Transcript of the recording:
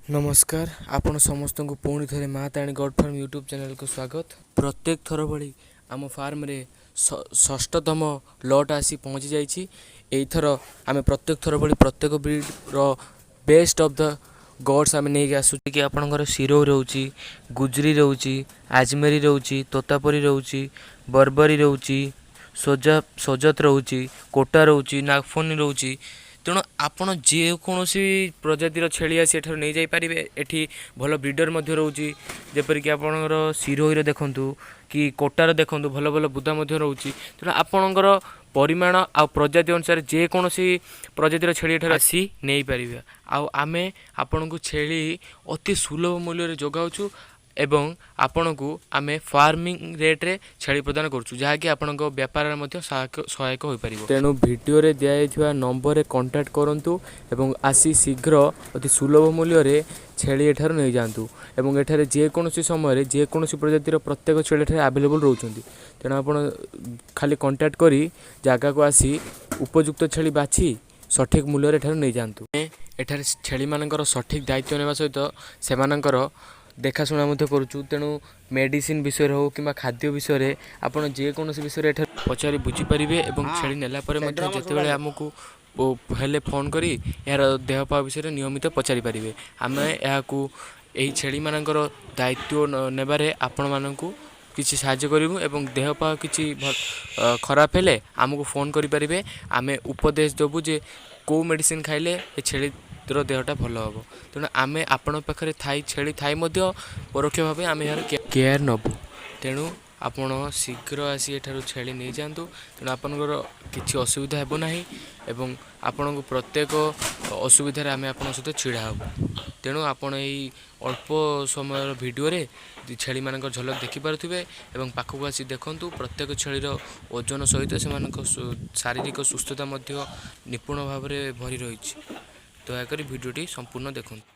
ନମସ୍କାର, ଆପଣ ସମସ୍ତଙ୍କୁ ପୁଣି ଥରେ ମା ତାରିଣୀ ଗୋଟ୍ ଫାର୍ମ ୟୁଟ୍ୟୁବ୍ ଚ୍ୟାନେଲକୁ ସ୍ୱାଗତ। ପ୍ରତ୍ୟେକ ଥର ଭଳି ଆମ ଫାର୍ମରେ ଷଷ୍ଠତମ ଲଟ୍ ଆସି ପହଞ୍ଚି ଯାଇଛି। ଏଇଥର ଆମେ ପ୍ରତ୍ୟେକ ଥର ଭଳି ପ୍ରତ୍ୟେକ breeder best of the goats ଆମେ ନେଇକି ଆସୁଛୁ କି ଆପଣଙ୍କର ସିରୋହି ରହୁଛି, ଗୁଜରି ରହୁଛି, ଆଜମେରୀ ରହୁଛି, ତୋତାପୁରୀ ରହୁଛି, ବର୍ବରୀ ରହୁଛି, ସୋଜତ ରହୁଛି, କୋଟା ରହୁଛି, ନାଗଫୋନି ରହୁଛି। ତେଣୁ ଆପଣ ଯେକୌଣସି ପ୍ରଜାତିର ଛେଳି ଆସି ଏଠାରୁ ନେଇଯାଇପାରିବେ। ଏଠି ଭଲ ବ୍ରିଡ଼ର ମଧ୍ୟ ରହୁଛି। ଯେପରିକି ଆପଣଙ୍କର ସିରୋହିର ଦେଖନ୍ତୁ କି କୋଟାର ଦେଖନ୍ତୁ, ଭଲ ଭଲ ବୁଦା ମଧ୍ୟ ରହୁଛି। ତେଣୁ ଆପଣଙ୍କର ପରିମାଣ ଆଉ ପ୍ରଜାତି ଅନୁସାରେ ଯେକୌଣସି ପ୍ରଜାତିର ଛେଳି ଏଠାରୁ ଆସି ନେଇପାରିବେ। ଆଉ ଆମେ ଆପଣଙ୍କୁ ଛେଳି ଅତି ସୁଲଭ ମୂଲ୍ୟରେ ଯୋଗାଉଛୁ ଏବଂ ଆପଣଙ୍କୁ ଆମେ ଫାର୍ମିଂ ରେଟ୍ରେ ଛେଳି ପ୍ରଦାନ କରୁଛୁ, ଯାହାକି ଆପଣଙ୍କ ବେପାରରେ ମଧ୍ୟ ସହାୟକ ହୋଇପାରିବ। ତେଣୁ ଭିଡ଼ିଓରେ ଦିଆଯାଇଥିବା ନମ୍ବରରେ କଣ୍ଟାକ୍ଟ କରନ୍ତୁ ଏବଂ ଆସି ଶୀଘ୍ର ଅତି ସୁଲଭ ମୂଲ୍ୟରେ ଛେଳି ଏଠାରୁ ନେଇଯାଆନ୍ତୁ। ଏବଂ ଏଠାରେ ଯେକୌଣସି ସମୟରେ ଯେକୌଣସି ପ୍ରଜାତିର ପ୍ରତ୍ୟେକ ଛେଳି ଏଠାରେ ଆଭେଲେବୁଲ୍ ରହୁଛନ୍ତି। ତେଣୁ ଆପଣ ଖାଲି କଣ୍ଟାକ୍ଟ କରି ଜାଗାକୁ ଆସି ଉପଯୁକ୍ତ ଛେଳି ବାଛି ସଠିକ୍ ମୂଲ୍ୟରେ ଏଠାରୁ ନେଇଯାଆନ୍ତୁ। ଏଠାରେ ଛେଳିମାନଙ୍କର ସଠିକ୍ ଦାୟିତ୍ୱ ନେବା ସହିତ ସେମାନଙ୍କର ଦେଖାଶୁଣା ମଧ୍ୟ କରୁଛୁ। ତେଣୁ ମେଡ଼ିସିନ ବିଷୟରେ ହେଉ କିମ୍ବା ଖାଦ୍ୟ ବିଷୟରେ, ଆପଣ ଯେକୌଣସି ବିଷୟରେ ଏଠାରେ ପଚାରି ବୁଝିପାରିବେ। ଏବଂ ଛେଳି ନେଲା ପରେ ମଧ୍ୟ ଯେତେବେଳେ ଆମକୁ ହେଲେ ଫୋନ୍ କରି ଏହାର ଦେହ ପା ବିଷୟରେ ନିୟମିତ ପଚାରି ପାରିବେ। ଆମେ ଏହାକୁ ଏହି ଛେଳିମାନଙ୍କର ଦାୟିତ୍ୱ ନେବାରେ ଆପଣମାନଙ୍କୁ କିଛି ସାହାଯ୍ୟ କରିବୁ ଏବଂ ଦେହ ପା କିଛି ଖରାପ ହେଲେ ଆମକୁ ଫୋନ୍ କରିପାରିବେ। ଆମେ ଉପଦେଶ ଦେବୁ ଯେ କେଉଁ ମେଡ଼ିସିନ ଖାଇଲେ ଏ ଛେଳିର ଦେହଟା ଭଲ ହେବ। ତେଣୁ ଆମେ ଆପଣଙ୍କ ପାଖରେ ଥାଇ, ଛେଳି ଥାଇ ମଧ୍ୟ ପରୋକ୍ଷ ଭାବେ ଆମେ ଏହାର କେୟାର ନେବୁ। ତେଣୁ ଆପଣ ଶୀଘ୍ର ଆସି ଏଠାରୁ ଛେଳି ନେଇଯାଆନ୍ତୁ। ତେଣୁ ଆପଣଙ୍କର କିଛି ଅସୁବିଧା ହେବ ନାହିଁ ଏବଂ ଆପଣଙ୍କୁ ପ୍ରତ୍ୟେକ ଅସୁବିଧାରେ ଆମେ ଆପଣଙ୍କ ସହିତ ଛିଡ଼ା ହେବୁ। ତେଣୁ ଆପଣ ଏଇ ଅଳ୍ପ ସମୟର ଭିଡ଼ିଓରେ ଛେଳିମାନଙ୍କର ଝଲକ ଦେଖିପାରୁଥିବେ ଏବଂ ପାଖକୁ ଆସି ଦେଖନ୍ତୁ, ପ୍ରତ୍ୟେକ ଛେଳିର ଓଜନ ସହିତ ସେମାନଙ୍କ ଶାରୀରିକ ସୁସ୍ଥତା ମଧ୍ୟ ନିପୁଣ ଭାବରେ ଭରି ରହିଛି। ଦୟାକରି ଭିଡ଼ିଓଟି ସମ୍ପୂର୍ଣ୍ଣ ଦେଖନ୍ତୁ।